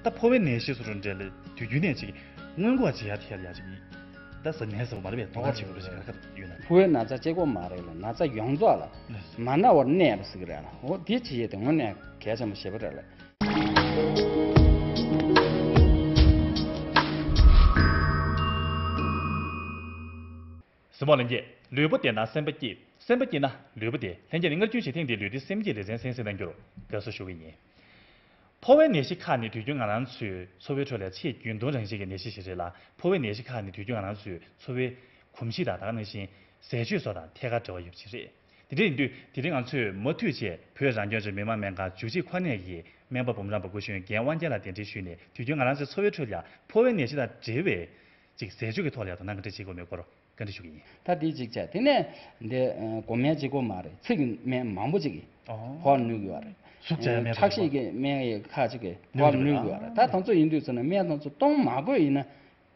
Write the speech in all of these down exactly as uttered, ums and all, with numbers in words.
ད་ཕོ་བའི་ནད་གཞི་སོགས་དང་འབྲེལ་ལ་དུས་རྒྱུན་ནས་ཅིག་སྔོན་འགོག་བྱེད་ཡ་ཐད་ལ་ཡ་ཅིག་ད་ཟ་ནས་ཟ་བ་མ་རེད་པས་དོ་སྣང་བྱེད་དགོས་པ་ཞིག་ག་རེ་ག་རེ་ཡོད་ན། ཕོ་བའི་ན་ཚ་གཅིག་པོ་མ་རེད་ལ་ན་ཚ་ཡོངས་རྫོགས་ལ་ལགས། མ་ན་བར་གནས་པ་ཟེར་གི་རེད་ལ། འོ་དེ་བྱེད་ཡས་དེ་དངོས་གནས་གལ་ཆེན་པོ་ཞེ་པོ་རེད་ལ། གཟིགས་མོ་ལྷན་རྒྱས། ལུས་པོ་བདེ་ན་སེམས་པ་སྐྱིད། སེམས་པ་སྐྱིད་ན་ལུས་པོ་བདེ། ལྷན་རྒྱས་ནས་སྔར་རྒྱུན་བྱེད་ཐེངས་འདིའི་ལུས་བདེ་སེམས་སྐྱིད་ལེ་ཚན་གསན་གཟིགས་གནང་རྒྱུར་དགའ་བསུ་ཞུ་གི་ཡིན། ཕོ་བའི་ནད་གཞི་ཁག་ནི་དུས་རྒྱུན་ང་རང་ཚོའི་འཚོ་བའི་ཁྲོད་ལ་ཆེས་རྒྱུན་མཐོང་རང་བཞིན་གྱི་ནད་གཞི་ཞིག་རེད་ལ། ཕོ་བའི་ནད་གཞི་ཁག་ནི་དུས་རྒྱུན་ང་རང་ཚོའི་འཚོ་བའི་གོམས་གཤིས་དང་ད་ག་ནང་བཞིན་ཟས་སྤྱོད་སོགས་དང་ཐད་ཀར་འབྲེལ་བ་ཡོད་པ་ཞིག་རེད། དེ་འདྲ་ཡིན་དུས་དེ་རིང་ང་ཚོས་མུ་མཐུད་བྱས་བོད་རང་སྐྱོང་ལྗོངས་མི་དམངས་སྨན་ཁང་བཅུ་གཅིག་ཁོ་ནས་ཀྱི་སྨན་པ་འབུམ་རམས་པ་སྐུ་གཞོན་རྒན་དབང་རྒྱལ་ལགས་གདན་འདྲེན་ཞུས་ནས་དུས་རྒྱུན་ང་རང་ཚོའི་འཚོ་བའི་ཁྲོད་ལ་ཕོ་བའི་ནད་གཞི་དང་འབྲེལ་བའི་ཅིག་ཟས་སྤྱོད་ཀྱི་ཐོག་ལ་དོ་སྣང་ག་འདྲ་བྱེད་དགོས་མེད་སྐོར་བཀའ་འདྲི་ཞུ་གི་ཡིན། ད་དེ་གཅིག་བྱས་དེ་ནས་འདི་ཨ་མགོ་སྨན་གཅིག་པོ་མ་རེད། ཚིགས་ཀྱི་སྨན་མང་པོ་ཅིག་གིས་ཨོ། ཕོ་བ་ལ་གནོད་ཀྱི་ཡོད་རེད། ཟུག་བྱ་ཡ་སྨན་ཁྲག་ཤེད་ཀྱི་སྨན་ཡི་ཁག་ཅིག་གིས་ཕོ་བ་ལ་གནོད་ཀྱི་ཡོད་རེད། ད་དེ་ཚོ་ཡིན་དུས་ཚོད་ན་སྨན་དེ་ཚོ་གཏོང་མ་དགོས་ཡིན་ན་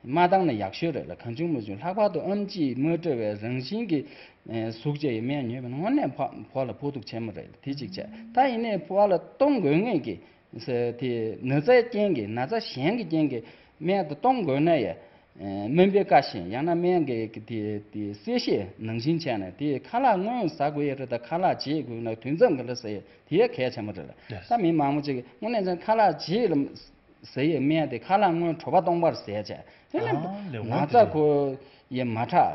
མ་བཏང་ན་ཡག་ཤོས་རེད་ལ། གང་བྱུང་མ་བྱུང་ལྷག་པར་དུ་ཨེམ་ཆི་མ་འདྲ་བའི་རང་བཞིན་གྱི་ཨ་ཟུག་བྱ་ཡི་སྨན་ཉོས་པ་ན་དངོས་གནས་ཕོ་ཕོ་བ་ལ་ཕོག་ཐུག་ཆེན་པོ་རེད། དེ་གཅིག་བྱས་ད་ཡིན་ནའི་ཕོ་བ་ལ་གཏོང་དགོས་ངེས་ཀྱི་ཟེར་དེ་ན་ཚའི་རྐྱེན་གྱིས་ན་ཚ་གཞན་གྱི་རྐྱེན་གྱིས་སྨན་དེ་གཏོང་དགོས་ན་ཡང་། ཨ་སྨན་པའི་བཀའ་བཞིན་ཡང་ན་སྨན་གྱི་དེ་དེ་གསལ་བཤད་ནང་བཞིན་བྱས་ནས་དེ་ཁ་ལག་སྔོན་ཟ་དགོས་ཡ་རེད། ད་ཁ་ལག་རྗེས་དགོས་ན་དུས་མཚམས་ག་ལ་ཟ་ཡ་དེ་ཡ་གལ་ཆེན་པོ་རེད་ལ། ད་མི་མང་པོ་ཅིག་དངོས་གནས་ཀྱང་ཁ་ལག་རྗེས་ལ་ཟ་ཡའི་སྨན་དེ་ཁ་ལག་སྔོན་དྲོ་པ་སྟོང་པར་ཟས་བྱས་དེ་ལ་ཨ་ལེ་འོ་ན་དེ་ཚ་རེད། ཁོ་ཡ་མ་དྲག་ཨ་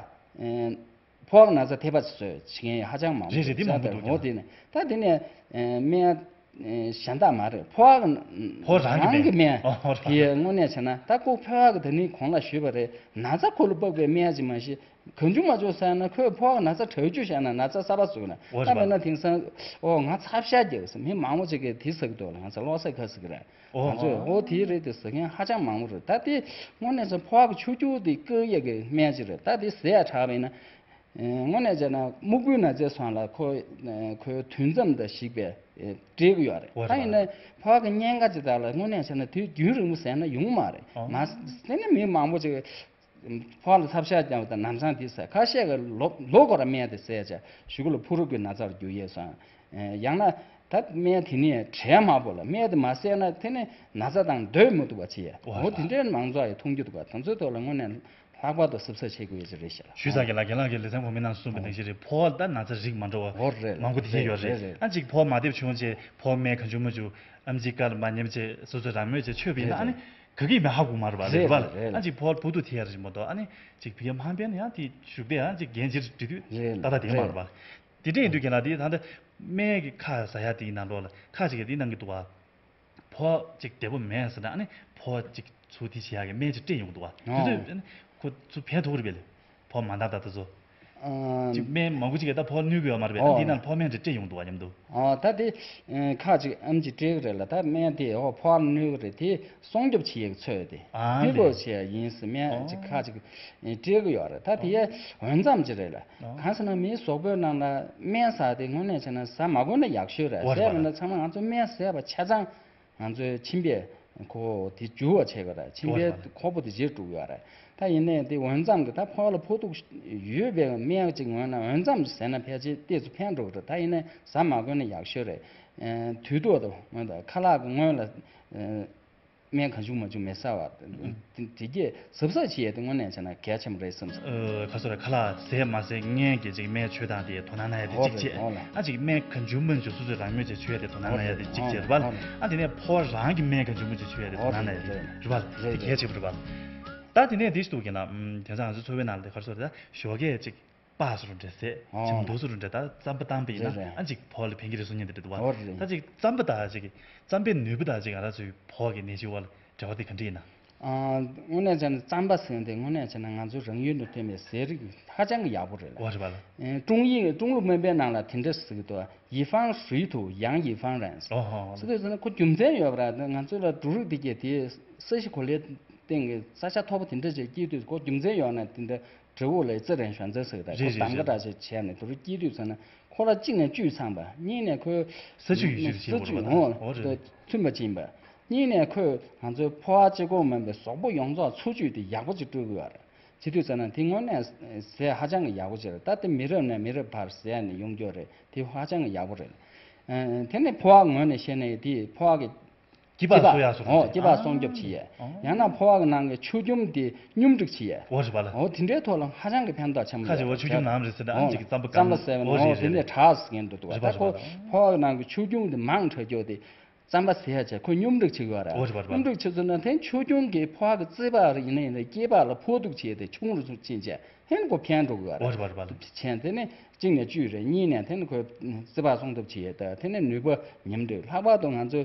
ཕོ་བ་ན་ཚ་ཐེབས་པ་ཚོས་བྱེད་མཁན་ཧ་ཅང་མང་པོ་རེད་རེད། དེ་མང་པོ་འདུག་འོ་ཀྱང་དེ་ནས་ད་དེ་ནས་ཨ་སྨན་ཨ་གཞན་དག་མ་རེད། ཕོ་བ་ཕོ་རང་གི་རང་གི་སྨན་སྨན་ཨོ་ཕོ་རང་དེ་དངོས་གནས་བྱས་ན་ད་ཁོ་ཕོ་བ་གི་ད་ནི་གོང་ལ་ཞུས་པ་རེད། ན་ཚ་ཁོ་ལ་དཔག་པའི་སྨན་ཅིག་མ་གཞི་གང་བྱུང་མ་བྱུང་ཟ་ན་ཁོས་ཕོ་བ་ན་ཚ་དྲག་རྒྱུ་བཤད་ན་ན་ཚ་གསར་པ་བཟོས་ན་ཨོ་ད་རེད་མེད་པ་ན་དེང་སང་ཨོ་ང་ཚ་ཤ་རྒྱག་ཟེར་མི་མང་པོ་ཅིག་གིས་དེ་ཟ་གི་འདུག་ལ། ང་ཚ་གློ་ཚད་ཁ་ཟ་གི་རེད། ཨོ་ང་ཚོས་ཨོ་དེའི་རིགས་དེ་ཟ་མཁན་ཧ་ཅང་མང་པོ་རེད། ད་དེ་དངོས་གནས་ཚོ་ཕོ་བ་གི་ཆུ་རྒྱུས་དེ་བཀག་ཡས་ཀྱི་སྨན་ཅིག་རེད། ད་དེ་ཟ་ཡ་དྲག་པ་ཡིན་ན། ཨེ་དངོས་གནས་བྱས་ན་སྨུག་པོའི་ན་ཚའི་སོང་ལ་ཁོ་ཨེ་ཁོའི་དུས་མཚམས་དང་གཞིགས་པའི་ཨེ་འབྲེལ་གྱི་ཡོད་རེད། འོ་ད་ཡིན་ན་ཕོ་བ་གི་གཉན་ཁ་ཅིག་དག་ལ་དངོས་གནས་བྱས་ན་དུས་རྒྱུན་རིང་པོ་ཟས་ན་ཡོང་མ་རེད། ཨོ་མ་ཟས་ན་མི་མང་པོ་ཅིག་ཕོ་བ་ལ་ཚབ་ཤ་རྒྱག་པ་དང་ནམ་སང་དེ་ཟས་ཁ་ཤས་ཀྱི་ལོ་ལོ་འཁོར་སྨན་དེ་ཟས་བྱས་གཞུག་གུ་ལ་ཕོ་རོག་གི་ན་ཚ་ལ་འགྱུར་ཡས་སོང་། ཡང་ན་ད་སྨན་དེ་ནས་བྲལ་མ་པོ་ལ་སྨན་དེ་མ་ཟས་ན་དེ་ནས་ན་ཚ་དང་སྡོད་མི་ཐུབ་པ་བྱེད་ཡས་འོ་དེ་འདྲའི་མང་ཚོགས་ཡི་མཐོང་རྒྱུ་འདུག་པ་དེ་ཚོའི་ཐོག་ལ་དངོས་གནས། ལྷག་པར་དུ་གཟབ་གཟབ་བྱེད་དགོས་ཡོད་ཀྱི་རེད་ཤག་ཞུས་ཙང་གི་ལ་རྒན་ལགས་ཀྱིས་ལེ་ཚན་གོང་མའི་ནང་གསུངས་པ་ནང་བཞིན་རེད། ཕོ་བ་ལ་ད་ན་ཚ་རིགས་མ་འདྲ་བ་ཨོ་རེད་མང་པོ་དེ་འདྲ་ཡོད་རེད། ཨ་ཅིག་ཕོ་བ་མ་བདེ་བ་བྱུང་རྗེས་ཕོ་བ་སྨན་གང་བྱུང་མང་བྱུང་ཨེམ་ཆིའི་བཀའ་ལ་མ་ཉན་བྱས་སོ་སོས་རང་མོས་བྱས་མཆོད་པ་ཡིན་ན་ཨ་ནི་ག་གིས་མི་ཧ་གོ་མ་རེད་པ། རེད་པ། ཨ་ཅིག་ཕོ་བ་ལ་བུ་ཐུག་ཐེ་ཡ་རེད་མ་གཏོགས་ཨ་ནི་ཅིག་བི་ཡ་མ་ཕན་ཡང་དེ་བཞུགས་པས་ཨ་ཅིག་རྒན་ཅིག་འདྲི་དུས་ད་ལྟ་དེ་མ་རེད་པ། དེ་འདྲ་ཡིན་དུས་རྒན་ལགས་དེ་ད་ལྟ་སྨན་གྱི་ཁ་ཟ་ཡ་དེའི་ནང་ལོགས་ལ་ཁ་ཅིག་གིས་དེ་གནང་གི་འདུག་པ། ཕོ་བ་ཅིག་བདེ་པོ་མེད་ཟེར་ན་ཨ་ནི་ཕོ་བ་ཅིག་ཚུར་དེ་བྱེད་ཡག་གི་སྨན་ཅིག་སྤྲད་ཡོང་གི་འདུག་བ། དེ་ཚོས་ཨ་ནི་ཁོ་ཚུར་ཕན་ཐོགས་རེད་པས་ལེ། ཕོ་བ་མ་འདང་ད་ད་ཚོ། ཨ་ཅིག་སྨན་མང་པོ་ཅིག་གིས་ད་ཕོ་བ་གནོད་ཀྱི་ཡོད་མ་རེད་པས། ཨ་ཨོ་འདི་ནང་ལ་ཕོ་བ་སྨན་ཅིག་སྤྲད་ཡོང་གི་འདུག་བ་མཉམ་དུ། ཨ་ད་དེ་ཁ་ཅིག་ཨེམ་ཆི་སྤྲད་གི་རེད་ལ། ད་སྨན་དེ་ཨོ་ཕོ་བ་གནོད་གི་རེད། དེ་སྲུང་སྐྱོབ་བྱེད་ཡག་ཚོད་དེ་ཨ་མི་ལེ་བོ་བྱེད་ཡག་ཡིན་ཟེར་སྨན་ཅིག་ཨོ་ཁ་ཅིག་སྤྲད་གི་ཡོད་རེད། ད་དེ་ཡ་འོས་འཚམ་ཅིག་རེད་ལ། ཨོ་གང་ཟེར་ན་མིའི་གཟུགས་པོའི་ནང་ལ་སྨན་ཟ་དེ་དངོས་གནས་བྱས་ན་ཟ་མ་དགོས་ན་ཡག་ཤོས་རེད། ཨོ་རེད་ཟས་པ་མིན་ན་ཚང་མ་ང་ཚོ་སྨན་ཟས་པ་ཆ་ཚང་། ང་ཚོའི་མཆིན་པས་ཁོ་དེ་འཇུ་བ་བྱེད་པ་རེད། མཆིན་པའི་ཁོག་པ་དེ་བརྗེ་འགྲོ་གི་ཡོད་རེད། ད་ཡིན་ནའི་དེ་འོས་འཚམ་གྱི་ད་ཕོ་བ་ལ་ཕོག་ཐུག་ཡོད་པའི་སྨན་ཅིག་ངོས་ནས་འོས་འཚམ་ཟས་ན་ཕལ་ཆེར་ཏོག་ཙམ་ཕན་འགྲོ་གི་རེད། ད་ཡིན་ནའི་ཟ་མ་དགོས་ན་ཡག་ཤོས་རེད། དུས་ཐོག་ཏུ་ངོས་ད་ཁ་ལག་གི་སྔོན་ལ་སྨན་གང་བྱུང་མ་བྱུང་མི་ཟ་བ་དེ་དེ་གས་གཟབ་གཟབ་བྱེད་ཡས་དེ་དངོས་གནས་བྱས་ན་གལ་ཆེན་པོ་རེད་བསམ་སོང་། ཨ་ཁ་སོ་ར་ཁ་ལག་ཟས་མ་ཟས་སྔོན་གྱི་ཅིག་སྨན་མཆོད་སྟངས་དེ་དོ་སྣང་གནང་ཡ་དེ་ཨོ་གཅིག་རེད་བྱས། ཨོ་ལ། ཨ་ཅིག་སྨན་གང་བྱུང་མང་བྱུང་སོ་སོས་རང་མོས་བྱས་མཆོད་ཡ་དེ་དོ་སྣང་ཨོ་གནང་ཡ་རེད་དེ་གཅིག་ཨོ་བྱས་རེད་པ། ཨོ་ལ། ཨ་དེ་ནས་ཕོ་བ་རང་གི་སྨན་གང་བྱུང་མང་བྱུང་མཆོད་ཡ་དེ་དོ་ཨོ་སྣང་གནང་ཡ་རེད་དེ་རེད་རེད་རེད་པ། རེད་དེ་རེད། གལ་ཆེན་པོ་རེད་པ། ད་དེ་ནས་དེ་ཞིག་འདུག་གི་ན། དེང་སང་ང་ཚོ་འཚོ་བའི་ནང་ལ་དེ་ག་རེ་ཟེར་ད་ཞོགས་ཀས་ཅིག་སྤགས་སུ་རུ་འདྲ་ཟས་ཨོ་ཆིམ་འདུག་སུ་རུ་འདྲ་ད་རྩམ་པ་བཏང་པ་ཡིན་ན་རེད་རེད། ཨ་ཅིག་ཕོ་བ་ལ་ཕན་གྱི་རེད་གསུང་མཁན་དེ་འདྲ་འདུག་པ། ཨོ་རེད། ད་ཅིག་རྩམ་པ་དང་ཅིག་རྩམ་པའི་ནུས་པ་དང་ཅིག་ང་རང་ཚོའི་ཕོ་བ་གི་ནད་གཞི་བར་ལ་འབྲེལ་བ་དེ་ག་འདྲ་ཡིན་ན། ཨ་དངོས་གནས་བྱས་ན་རྩམ་པ་ཟེར་དེ་དངོས་གནས་བྱས་ན་ང་ཚོའི་རང་ཡུལ་དུ་ཐོན་པའི་ཟས་རིགས་ཧ་ཅང་གི་ཡག་པོ་རེད་ལ། ཨོ་རེད་པ་ལ། ཨེ་ཀྲུང་ཡིག་ཀྲུང་ལུགས་སྨན་པའི་ནང་ལ་དེ་འདྲ་ཟེར་གི་འདུག 一方水土养一方人། ཨོ་ཧོ་ཧོ། ཟེར་དུས་ཟེར་ན་ཁོ་རྒྱུ་མཚན་ཡོད་པ་ར། ང་ཚོ་ལ་འབྲུ་རིགས་དེ་གས་དེ་ས་གཞི་གོ་ལའི་སྟེང་གི་ས་ཆ་མཐོ་པོ་དེ་འདྲ་ཅིག་སྐྱེས་དུས་ཁོ་རྒྱུ་མཚན་ཡོད་ན་དེ་འདྲ་འབྲས་བུ་ལ་རྩི་རན་ཞོན་ཚན་ཟེར་གི་ད་ཁོ་རེད་གདམ་ག་རེད་འདྲ་ཅིག་བྱས་ནས་དུ་རུ་སྐྱེས་དུས་ཟེར་ན་ཁོ་ར་གཅིག་ནས་བཅུད་ཚང་པ་གཉིས་ནས་ཁོའི་ས་བཅུད་ཡོད་ཚད་ཀྱི་ས་ཆེན་པོ་བཅུད་རེད་པ། ཧོ་ཨོ་རེད་རེད། མཐུན་པ་ཅིག་ཡིན་པ། གཉིས་ནས་ཁོས་ང་ཚོའི་ཕོ་བ་གཅིག་པོ་མིན་པའི་གཟུགས་པོ་ཡོངས་རྫོགས་འཚོ་བཅུད་དེ་ཡག་པོ་ཅིག་སྤྲོད་ཀྱི་ཡོད་རེད། བྱེད་དུས་ཟེར་ན་དེ་དངོས་གནས་ཟས་ཧ་ཅང་གི་ཡག་པོ་ཅིག་རེད། ད་དེ་མི་རབས་ནས་མི་རབས་བར་ཟས་ནས་ཡོང་རྒྱུ་རེད། དེ་ཧ་ཅང་གི་ཡག་པོ་རེད། ཨ་དེ་ནས་ཕོ་བ་ངོས་ནས་བཤད་ན་དེ་ཕོ་བ་གི་ སྐྱི་པགས་གསོ་ཡག་སོགས་ཨོ། སྐྱི་པགས་སྲུང་སྐྱོབ་བྱེད་ཡས། ཨོ། ཡང་ན་ཕོ་བ་གི་ནང་གི་མཆུ་རྒྱུམ་དེ་སྙོམས་སྒྲིག་བྱེད་ཡས། ཨོ་རེད་པ་ལ། ཨོ་དེ་འདྲའི་ཐོག་ལ་ཧ་ཅང་གི་ཕན་ཐོགས་ཆེན་པོ་ཁ་ཅིག་ཡོད་པ། མཆུ་རྒྱུམ་ནང་རེད་ཟེར་ན་ཨ་ནི་ཅིག་རྩམ་པ་བཀབ་ན་ཨོ་རྩམ་པ་བཟས་པ་ནང་ཨོ་ཨོ་རེད་དེ་རེད། འདྲའི་གྲགས་ཟེར་མཁན་འདུག་འདུག་པ། རེད་པ་ད་རེད་པ་ཁོ་ལ། ཕོ་བ་གི་ནང་གི་མཆུ་རྒྱུམ་དེ་མང་དྲགས་ཀྱོག་དེ་རྩམ་པ་བཟས་ཡ་བྱས་ཁོ་སྙོམས་སྒྲིག་བྱེད་ཀྱི་ཡོད་རེད། ཨོ་རེད་པ་རེད་པ། སྙོམས་སྒྲིག་བྱེད་ཚུལ་ན་དེ་མཆུ་རྒྱུམ་གྱི་ཕོ་བ་གི་རྩིས་པ་རེ་ཡིན་ན་ཡིན་ན་སྐྱི་པགས་ལ་ཕོག་ཐུག་བྱས་ཏེ་ཆུང་རུ་ཚུར་ཕྱིན་བྱས། ཧེན་གོ་ཕན་འགྲོ་གི་ཡོད་རེད། འོ་རེད་པ་རེད་པ་ལ། ཕྱིན་དེ་ནས་གཅིག་ནས་བཅུད་རེད། གཉིས་ནས་དེ་ནི་ཁོའི་རྩིས་པ་སྲུང་ཐབས་བྱེད་ཡས་དང་དེ་ནས་ནུས་པ་ཉམས་འདྲེས། ལྷག་པར་དུ་ང་ཚོའི་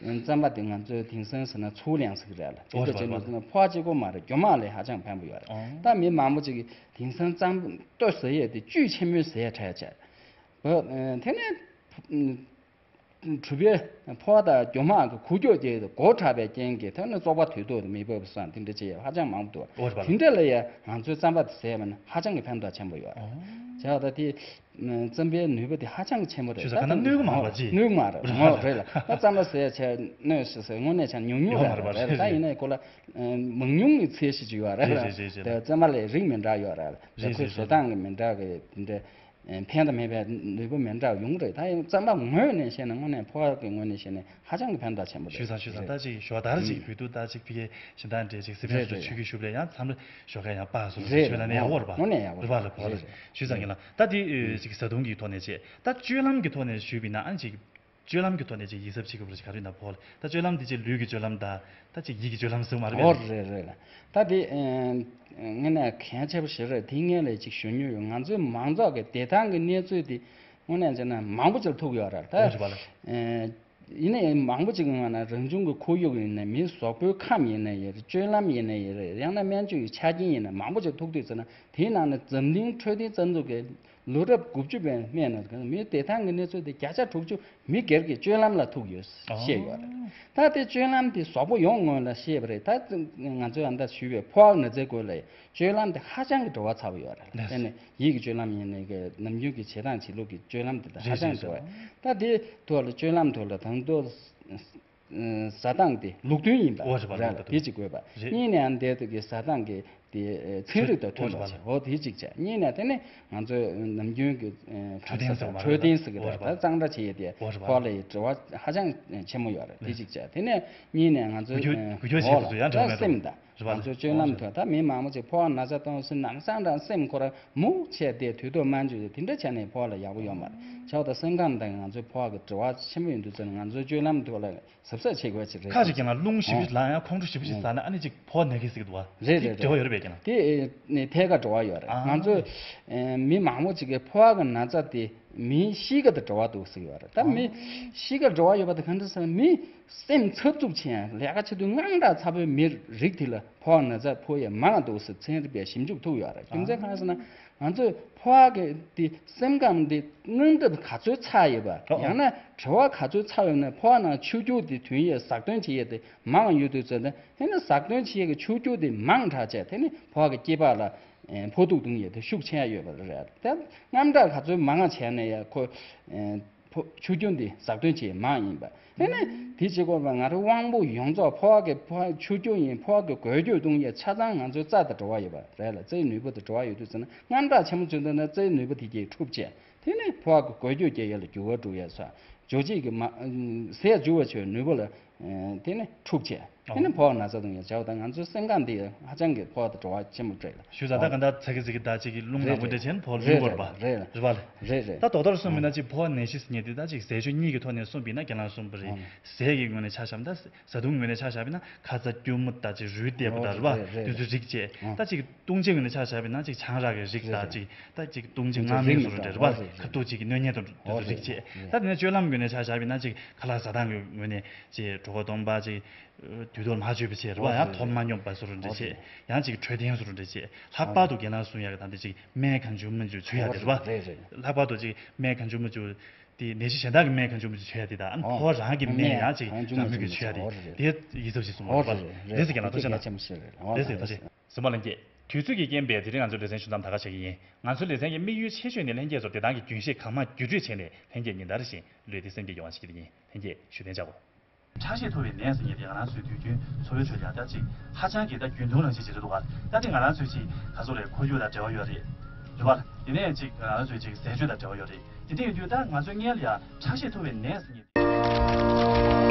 རྩམ་པ་དེ་ང་ཚོའི་དེང་སང་ཟེར་ན་ཚུར་ལེན་ཟེར་གི་རེད་ལ། དེ་འདྲ་བྱས་ནས་ཟེར་ན་ཕོ་བ་གཅིག་པོ་མ་རེད། རྒྱུ་མ་ལས་ཧ་ཅང་ཕན་པོ་ཡོད་རེད། ད་མི་མང་པོ་ཅིག་གིས་དེང་སང་རྩམ་ལྟོ་ཟ་ཡས་དེ་བཅུད་ཆེན་མོའི་ཟས་འདྲ་བྱས། དེ་ནས། གྲུབ་པའི་ཕོ་བ་དང་རྒྱུ་མ་གི་ཁུག་ཀྱོག་དེ་མགོ་དྲག་པའི་རྐྱེན་གྱིས་དེ་ནི་བཙོག་པ་དུས་ཐོག་ཏུ་མི་འབབ་པ་སོགས་དེ་འདྲ་བྱེད་ཡ་ཧ་ཅང་མང་པོ་འདུག་འོ་རེད་པ། དེ་འདྲ་ལ་ཡ་ང་ཚོའི་རྩམ་པ་དེ་ཟས་པ་ནི་ཧ་ཅང་གི་ཕན་ཐོགས་ཆེན་པོ་ཡོད་རེད། བྱས་པ་ད་དེ་རྩམ་པའི་ནུས་པ་དེ་ཧ་ཅང་གི་ཆེན་པོ་རེད། ཞུ་ས་ག་ན་གནོད་གི་མ་རེད་པ་ཅི། གནོད་གི་མ་རེད། འོ་རེད་ལ་ད་རྩམ་པ་ཟས་བྱས་གནོད་ཟེར་ཟེར་དངོས་གནས་བྱས་ན་ཉུང་ཉུང་ཡོད་མ་རེད་རེད་པ། རེད་རེད་ད་ཡིན་ནའི་ཁོ་ལ་མང་ཉུང་གི་ཚད་ཞིག་ཅིག་ཡོད་རེད་རེད་ལ། རེད་རེད་རེད། དེ་རྩམ་པ་ལ་རིགས་མི་འདྲ་ཡོད་རེད་ལ། དེ་རེད་ཁོའི་རེད་བཟོ་རེད། སྟངས་ཀྱི་མི་འདྲ་གི་དེ་འདྲ། ཕན་དང་མེད་པའི་ནུས་པ་མི་འདྲ་ཡོང་གི་རེད། ད་ཡང་རྩམ་པ་ངོས་ནས་བཤད་ན་དངོས་གནས་ཕོ་བ་གི་ངོས་ནས་བཤད་ན་ཧ་ཅང་གི་ཕན་ཐོགས་ཆེན་པོ་རེད། ཞུས་ཙང་ཞུས་ཙང་ད་ཅིག་ཞོགས་ད་རེ་ཅིག་བོད་དུ་ད་ཅིག་ཕ་གིའི་ཞིང་ཐང་འདྲེ་ཅིག་སི་པན་སུ་ཆུ་གི་ཤུབ་ལས་ཡང་མཚམས་རེ་ཞོགས་ཀ་ཡང་སྤགས་སུ་རེད་ཆུ་ལ་ནས་ཡག་པོ་རེད་པ། དངོས་གནས་ཡག་པོ་རེད་པ་ལ་ཕོ་བ་རེད། ཞུས་ཙང་ཡིན་ལ་ད་དེ་ཅིག་བཟའ་བཏུང་གི་ཐོག་ནས་བྱས་ད་སྤྱོད་ལམ་གི་ཐོག་ནས་ཞུས་པ་ཡིན་ན་ཨ་ནི་ཅིག་སྤྱོད་ལམ་གྱི་ཐོག་ནས་ཅིག་ཡིད་གཟབ་བྱེད་དགོས་པ་རེད་ག་རེ་ཡིན་ན་ཕོ་ལ་ད་སྤྱོད་ལམ་དེ་ཅིག་ལུས་ཀྱི་སྤྱོད་ལམ་དང་ད་ཅིག་ཡིད་ཀྱི་སྤྱོད་ལམ་ཟེར་བ་མ་རེད་པས། ཨོ་རེད་རེད་ལ། ད་དེ་ངས་ནས་གལ་ཆེ་པོ་ཞིག་རེད། དེ་ངས་ལས་ཅིག་ཞུ་མྱོང་ཡོད། ང་ཚོའི་མང་ཚོགས་ཀྱི་བདེ་ཐང་གི་གནས་ཚུལ་དེ་དངོས་གནས་བྱས་ན་མང་པོ་ཅིག་ལ་ཐུག་ཡོད་རེད་ད། ཨོ་རེད་པ་ལ། ཡིན་ནའི་མང་པོ་ཅིག་གི་ངོས་ནས་རང་བྱུང་གི་ཁོར་ཡུག་ཡིན་ནའི་མིའི་གཟུགས་པོའི་ཁམས་ཡིན་ནའི་ཡིན་རེད། སྤྱོད་ལམ་ཡིན་ནའི་ཡིན་རེད། ཡང་ན་སྨན་བཅོས་ཀྱི་ཆ་རྐྱེན་ཡིན་ནའི་མང་པོ་ཅིག་ལ་ཐུག་དུས་ཙམ་ན་དེའི་ནང་ནས་འཛམ་གླིང་འཕྲོད་བསྟེན་རྩ་འཛུགས་ཀྱི་ལོ་རབས་དགུ་བཅུ་པའི་སྨད་ནས་མིའི་བདེ་ཐང་གི་གནས་ཚུལ་དེ་བརྒྱ་ཆ་དྲུག་ཅུ་མི་སྒེར་གྱི་སྤྱོད་ལམ་ལ་ཐུག་ཡོད་ཨོ། བཤད་ཡོད་རེད། ད་དེ་སྤྱོད་ལམ་དེ་གཟུགས་པོ་ཡོངས་སྔོན་ལ་བཤད་པ་རེད། ད་ང་ཚོས་ཨ་མདའ་ཞུས་པའི་ཕོ་བ་ན་ཚའི་སྐོར་ལ་སྤྱོད་ལམ་དེ་ཧ་ཅང་གི་འབྲེལ་བ་ཚ་པོ་ཡོད་རེད། ལགས་སོ། དེ་ནས་ཡིད་ཀྱི་སྤྱོད་ལམ་ཡིན་ནའི་གི་ནམ་རྒྱུན་གྱི་བྱེད་སྟངས་བྱེད་ལུགས་ཀྱི་སྤྱོད་ལམ་དེ་དང་ཧ་རེད་ཅང་རེད་འབྲེལ་བ། ད་དེ་ཐོག་ལ་སྤྱོད་ལམ་ཐོག་ལ་དང་ཐོག་བཟའ་སྟངས་དེ་ལུགས་མཐུན་ཡིན་པ་ཨོ་རེད་པ་རེད་ལ་ལུགས་དེ་གཅིག་དགོས་པ། རེད། གཉིས་ནས་ཨ་མདའི་ཐོག་གི་བཟའ་སྟངས་ཀྱི་དེ་ཚན་རིག་དང་མཐུན་པ་བྱས་འོ་དེ་གཅིག་བྱས། གཉིས་ནས་དེ་ནས་ང་ཚོའི་ནམ་རྒྱུན་གྱི་འཕྲོད་བསྟེན་ཟེར་བ་འཕྲོད་བསྟེན་ཟེར་གི་རེད་ད་གཙང་སྦྲ་བྱེད་ཡས་དེ་ཕོག་ལ་ཡི་དྲི་བ་ཧ་ཅང་ཆེན་མོ་ཡོད་རེད། དེ་གཅིག་བྱས། དེ་ནས་གཉིས་ནས་ང་ཚོའི་འགུལ་སྐྱོད་འགུལ་སྐྱོད་བྱེད་ས་ཚོ་ཡང་འགྲོ་མེད་སེམས་དང་ང་ཚོའི་སྤྱོད་ལམ་ཐོག་ད་མི་མང་པོ་ཅིག་ཕོག་ན་ཚ་གཏོང་སྲིད་ནམ་སང་དང་སེམས་ཁོ་རང་མུག་ཆད་དེ་དུས་ཐོག་སྨན་བཅོས་དེ་འདྲ་བྱས་ནས་ཕོག་ལ་ཡག་པོ་ཡོད་མ་རེད། བྱས་པ་ད་སེམས་ཁམས་དང་ང་ཚོའི་ཕོག་གི་དྲི་བ་ཆེན་པོ་ཡོད་དུས་ཙམ་ང་ཚོའི་སྤྱོད་ལམ་ཐོག་ལ་གཟབ་གཟབ་བྱེད་དགོས་ཅིག་རེད། ཁ་ཅིག་ཀྱང་ལ་རླུང་ཞེ་པོ་ཅིག་ལངས་ཡང་ཁོང་ཁྲོ་ཞེ་པོ་ཅིག་ཟ་ན་ཨ་ནི་ཅིག་ཕོག་ན་གི་ཟེར་གི་འདུག་བ། རེད་རེད་དེ་འབྲེལ་བ་ཡོད་རེད་པས་ཀྱང་། དེ་ནས་ཐད་ཀར་འབྲེལ་བ་ཡོད་རེད། ང་ཚོས་མི་མང་པོ་ཅིག་གིས་ཕོག་གི་ན་ཚ་དེ་མིའི་གཤིས་ཀ་དང་འབྲེལ་བ་འདུག་ཟེར་གི་ཡོད་རེད། ད་མི་གཤིས་ཀ་འབྲེལ་བ་ཡོད་པ་དེ་ག་འདྲ་ཟེར་ན་མི་སེམས་འཚབ་འཚུབ་ཆེ་ཡང་ལས་ཀ་བྱེད་དུས་དངངས་སྐྲག་ཚ་པོའི་མི་རིགས་དེ་ལ་ཕོག་ན་ཚ་ཕོག་ཡས་མང་འདུག་ཟེར་ཚན་རིག་པས་ཞིབ་འཇུག་ཐུག་ཡོད་རེད། རྒྱུ་མཚན་གང་ཟེར་ན། ང་ཚོས་ཕོ་བ་གི་དེ་སེམས་ཁམས་དེ་དངངས་འཚབ་ག་ཚོད་ཚ་ཡོད་པ། ཨོ། ཡང་ན་དྲི་བ་ག་ཚོད་ཚ་ཡོད་ན་ཕོ་བ་ནང་ཆུ་རྒྱུས་དེ་ཐོན་ཡས་ཟགས་ཐོན་བྱེད་ཡས་དེ་མང་ཡོད་དུས་ཚོད་དེ་དེ་ནི་ཟགས་ཐོན་བྱེད་ཡས་ཀྱི་ཆུ་རྒྱུས་དེ་མང་དྲགས་བྱས་དེ་ནི་ཕོ་བ་གི་སྐྱེ་འཕེལ་ལ་ཕོག་ཐུག་གཏོང་ཡས་དེ་ཤུགས་ཆེ་ཡ་ཡོད་པ་རེད། དེ་དངངས་སྐྲག་ག་ཚོད་མང་བྱས་ན་ཡང་ཁོ། ཕོ་ཆུ་རྒྱུན་དེ་ཟགས་ཐོན་བྱེད་མང་ཡིན་པ། དེ་ནས་དེ་བྱེད་དགོས་པ་ང་རང་དབང་པོ་ཡོངས་རྫོགས་ཕོ་བ་གི་ཕོ་བ་ཆུ་རྒྱུན་ཡིན་ཕོ་བ་གི་འགུལ་སྐྱོད་གཏོང་ཡས་ཆ་ཚང་ང་ཚོའི་རྩ་དང་འབྲེལ་བ་ཡོད་པ་རེད་ལ། རྩའི་ནུས་པ་དང་འབྲེལ་བ་ཡོད་དུས་ཙམ་ན་དངངས་སྐྲག་ཆེན་པོ་བྱུང་དུས་ན་རྩའི་ནུས་པ་དེ་གས་འཁྲུག་བྱས་དེ་ནས་ཕོ་བ་གི་འགུལ་སྐྱོད་རྒྱག་ཡས་ལ་འགྱུར་བ་འགྲོ་ཡས་སོགས་འཇོ་སྐྱེས་ཀྱི་མ་ཟས་འཇུ་བ་ཆོའི་ནུས་པ་ལ་དེ་ནས་འཁྲུག་བྱས་དེ་ནས་ཕོ་བ་ན་ཚ་གཏོང་ཡས་བྱ་བ་དང་ང་ཚོའི་སེམས་ཁམས་དེ་ཧ་ཅང་གི་ཕོ་བ་དང་འབྲེལ་བ་ཆེན་པོ་རེད་ལ། ཞུ་ས་ད་ག་འདྲ་ཚ་གི་ཚི་གི་ད་ཅིག་གི་རླུང་ནག་པོ་འདྲ་བྱས་ན་ཕོ་རླུང་བར་པ་རེད་རེད་རེད་པ་ལ། རེད་རེད། ད་དོ་ཏོར་གསུངས་མིན་ན་ཅིག་ཕོ་ནད་གཞི་ཟེར་མཁན་དེ་ད་ཅིག་ཟས་སྤྱོད་གཉིས་ཀྱི་ཐོག་ནས་གསུངས་པ་ཡིན་ན་རྒན་ལགས་གསུངས་པ་རེད། ཟས་ཀྱི་ངོས་ནས་ཆ་བཞག་ན་ད་བཟའ་བཏུང་ངོས་ནས་ཆ་བཞག་པ་ཡིན་ན་ཁ་ཚ་སྐྱུར་མོ་ད་ཅིག་རུལ་བསྡད་པ་ད་རེད་པ་དེ་ཚོའི་རིགས་བཅས་ད་ཅིག་བཏུང་བྱའི་ངོས་ནས་ཆ་བཞག་པ་ཡིན་ན་ཅིག་ཆང་རག་གི་རིགས་ད་ཅིག་ད་ཅིག་བཏུང་བྱའི་མངར་མོའི་བཟོ་འདྲ་རེད་པ་ཁ་ཐུག་ཅིག་གི་གནོད་བསྙལ་དང་དེ་ཚོའི་རིགས་བཅས་ད་དེ་ནས་སྤྱོད་ལམ་ངོས་ནས་ཆ་བཞག་པ་ཡིན་ན་ཅིག་ཁ་ལག་བཟའ་སྟངས་ཀྱི་ངོས་ནས་ཅིག་གྲོད་ཁོག་སྟོང་པ་ཅིག་དུས་ཐོག་མ་བཅོས་པ་བྱས་རེད་པ། ཡང་ཐོག་མ་སྙོམས་པ་བཟོ་འདྲ་བྱས། ཡང་ཅིག་འཕྲོད་བསྟེན་བཟོ་འདྲ་བྱས། ལྷག་པར་དུ་རྒན་ལགས་གསུང་ཡག་གི་ད་འདི་ཅིག་སྨན་གང་བྱུང་མང་བྱུང་མཆོད་ཡག་དེ་རེད་པ། ལྷག་པར་དུ་ཅིག་སྨན་གང་བྱུང་མང་བྱུང་དེ་ནད་གཞི་གཞན་དག་གི་སྨན་གང་བྱུང་མང་བྱུང་མཆོད་ཡག་དེ་དང་ཨ་ནི་ཕོ་བ་རང་གི་སྨན་ཡང་ཅིག་ནང་མི་གི་མཆོད་ཡག་དེ་དེ་ཡིད་གཟབ་ཅིག་གསུང་བ་རེད་པ། ལགས་སོ་རྒན་ལགས་ཐུགས་རྗེ་གནང་། ལགས་སོ་ཐུགས་རྗེ་གནང་། གཟིགས་མོ་ལྷན་རྒྱས། དུས་ཚོད་ཀྱི་རྐྱེན་པས་དེ་རིང་ང་ཚོའི་ལེ་ཚན་ཞུ་མཚམས་ད་ག་བཞག་གི་ཡིན། ང་ཚོའི་ལེ་ཚན་གྱི་དམིགས་ཡུལ་ཆེ་ཤོས་ནི་ལྷན་རྒྱས་ཚོར་བདེ་ཐང་གི་རྒྱུན་ཤེས་གང་མང་བརྒྱུད་སྤྲོད་བྱས་ནས་ལྷན་རྒྱས་ཉིན་ལྟར་བཞིན་ལུས་བདེ་སེམས་བདེ་ཡོང་བ་བྱེད་ཀྱི་ཡིན། ལྷན་རྒྱས་བཞུགས་གདན་འཇགས་དགོས། ཁྲག་ཤེད་མཐོ་བའི་ནད་ཟེར་མཁན་དེ་ང་རང་ཚོའི་དུས་རྒྱུན་འཚོ་བའི་ཁྲོད་ལ་ད་ཅིག་ཧ་ཅང་གི་ད་རྒྱུན་མཐོང་ནང་བཞིན་ཅིག་རེད་འདུག་ག་ད་དེ་ང་རང་ཚོའི་ཅིག་ག་ཚོད་རེད་ཁོར་ཡུག་དང་འབྲེལ་བ་ཡོད་རེད། རེད་པ། དེ་ནས་ཅིག་ང་རང་ཚོའི་ཅིག་ཟས་སྤྱོད་དང་འབྲེལ་བ་ཡོད་རེད། དེ་འདྲ་ཡིན་དུས་ད་ང་ཚོའི་སྔོན་ལ་ཡ་ཁྲག་ཤེད་མཐོ་བའི་ནད་ཟེར་མཁན་དེ།